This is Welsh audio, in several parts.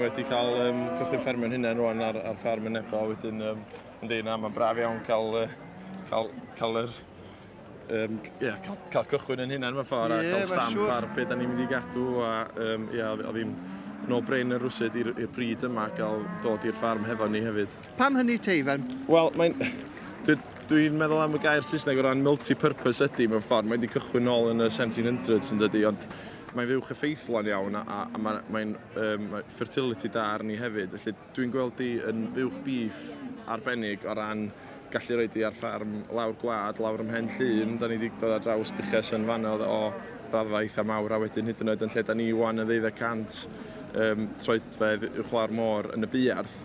Wedi cael um, cychwyn ffermio'n hunain rwan ar, ar fferm yn Nebo, wedyn um, yndi, na, mae'n braf iawn cael, uh, cael, cael yr um, yeah, cael, cael cychwyn yn hunain mewn ffordd yeah, a cael stamp siwr. ar beth da ni'n mynd i gadw a um, yeah, oedd hi'n no-brainer rwsyd i'r bryd yma gael dod i'r ffarm hefo ni hefyd. Pam hynny te, Ifan? Wel, mae'n... Dwi'n dwi meddwl am y gair Saesneg o ran multi-purpose ydy mewn ffordd. Mae wedi cychwyn nôl yn y 1700s yn dydy, ond mae'n fuwch effeithlon iawn a, a, a mae'n mae um, mae fertility da arni hefyd. Felly dwi'n gweld hi yn fuwch beef arbennig o ran gallu roed hi ar ffarm lawr gwlad, lawr ym Mhen Llŷn. Da ni wedi dod ar draws buches yn fanno o raddfa eitha mawr a wedyn hyd yn oed yn lle da ni wan yn 1200 um, troedfedd uwchlaw'r môr yn y buarth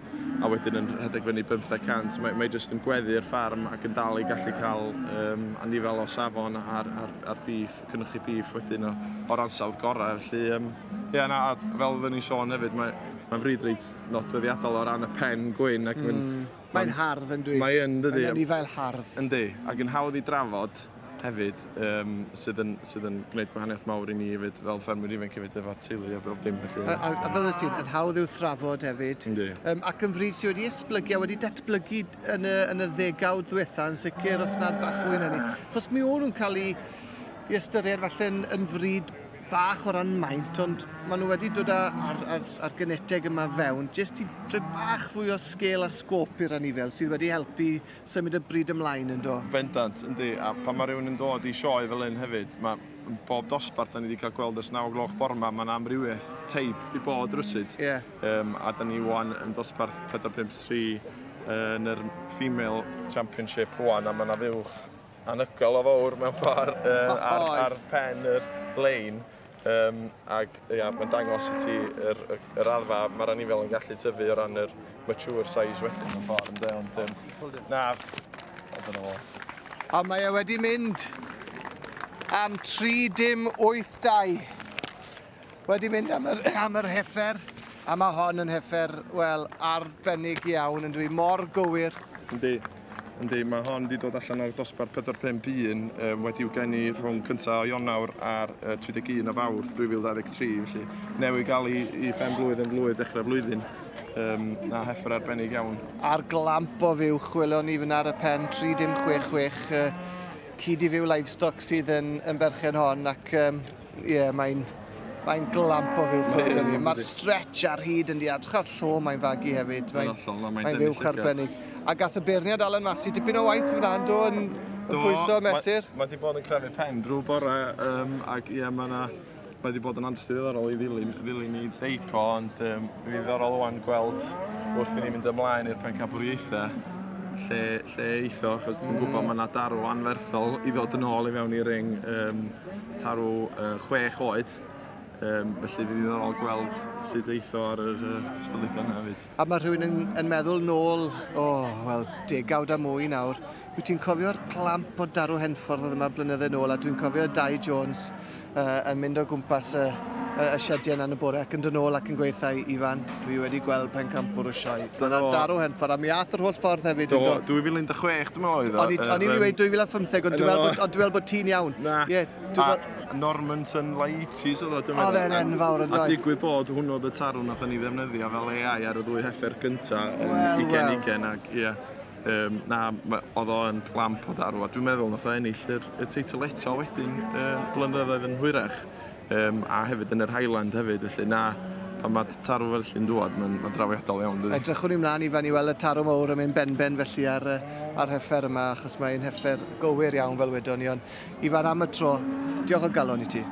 a wedyn yn rhedeg fyny 1500. Mae, mae jyst yn gweddu'r ffarm ac yn dal i gallu cael um, anifel o safon ar, ar, ar beef, cynhyrchu beef wedyn o, o'r ansawdd gorau. Felly, um, ie, na, a fel oeddwn ni'n sôn hefyd, mae, mae'n fryd reit nodweddiadol o ran y pen gwyn ac mm. Mae'n hardd yn dwi. Mae yn, dydy. Mae'n anifail hardd. Yndi, ac yn hawdd i drafod hefyd, um, sydd, yn, sydd yn gwneud gwahaniaeth mawr i ni hefyd fel ffermwyr ifanc hefyd efo teulu a bob dim. Felly. A, a, a fel ydych ti'n, yn hawdd i'w thrafod hefyd. Yndi. Um, ac yn fryd sydd wedi esblygu a wedi datblygu yn y, yn y ddegawd ddiwetha yn sicr, os nad bach fwy na ni. Chos mi o'n nhw'n cael ei, i ystyried falle yn, yn fryd bach o ran maint, ond maen nhw wedi dod â, ar, ar, ar geneteg yma fewn, jyst i rhoi bach fwy o sgêl a sgôp i'r anifel sydd wedi helpu symud y bryd ymlaen yn do? Bendant, yndi, a pan mae rhywun yn dod i sioe fel hyn hefyd, mae bob dosbarth da ni wedi cael gweld ers 9 gloch bore 'ma, mae yna amrywiaeth teip di bod rywsut. Ie. Yeah. Um, a da ni wan yn dosbarth 4, 5, 3 yn yr Female Championship wan, a mae yna fuwch anhygoel o fawr mewn ffordd uh, ar, ar pen yr lein. Um, ac ia, mae'n dangos i ti yr, yr, yr raddfa mae'r anifel yn gallu tyfu o ran yr mature size wedyn mewn ffordd, ynde, ond um, na, o dyna fo. A mae e wedi mynd am 3.82. Wedi mynd am yr, am yr heffer, a mae hon yn heffer, wel, arbennig iawn yn dwi, mor gywir. Yndi, yndi, mae hon wedi dod allan o'r dosbarth 451, um, wedi'w geni rhwng cyntaf o Ionawr a'r uh, 31 o Fawrth 2023, felly newydd gael ei, ei phen blwydd yn flwydd dechrau flwyddyn. Um, na, heffer arbennig iawn. A'r glamp o fuwch, welon ni fyna ar y pen, 3066, uh, Cyd i Fyw Livestock sydd yn, yn berchen hon, ac um, Ie, yeah, mae'n mae'n glamp o fuwch. Mae'n Mae'r stretch ar hyd yn di edrych ar llo mae'n fagu hefyd. Mae'n mae fuwch arbennig. A gath y beirniad Alan Massey dipyn o waith fyna yn do yn, yn pwyso mesur. Mae di bod yn crafu pen drwy bore um, ac ie, mae yna mae wedi bod yn andros o ddiddorol i ddilyn, ddilyn i deip o, ond um, fi ddiddorol wan gweld wrth i ni fynd ymlaen i'r pencampwriaethau lle, lle eitho, achos dwi'n gwybod mae yna darw anferthol i ddod yn ôl i fewn i'r ring. Um, tarw uh, chwech oed, um, felly fydd ddiddorol gweld sut eitho ar yr uh, cystadlaethau yna hefyd. A mae rhywun yn, yn meddwl nôl, o, oh, wel, degawd a mwy nawr, wyt ti'n cofio'r clamp o darw Henffordd oedd yma blynydde nôl, a dwi'n cofio Dai Jones uh, yn mynd o gwmpas y, y, y siediau yna yn y bore ac yn dod nôl ac yn gweud wrtha i, Ifan, dwi wedi gweld pencampwr y sioe. Dyna darw Henffordd, a mi ath yr holl ffordd hefyd. Do, 2016 dwi'n meddwl oedd o. O'n i'n dweud 2015, ond dwi'n meddwl bod ti'n iawn. Na. Yeah, A Normanton Laetis oedd o, dwi'n meddwl. Oedd e'n enfawr yn doedd. A digwydd bod hwnnw oedd y tarw nath ni ddefnyddio fel AI ar y ddwy heffer gynta yn well, 2020 ac ie. Um, na, oedd o yn glamp o darw a dwi'n meddwl nath o ennill yr, y teitl eto wedyn uh, blynyddoedd yn hwyrach. Um, a hefyd yn yr Highland hefyd, felly na, pan mae tarw felly'n dŵad, mae'n ma drawiadol iawn. Dydy. Edrychwn ni mlaen Ifan i weld y tarw mawr yn mynd benben felly ar, ar heffer yma, achos mae'n heffer gywir iawn fel wedon ni, ond Ifan am y tro, diolch o galon i ti.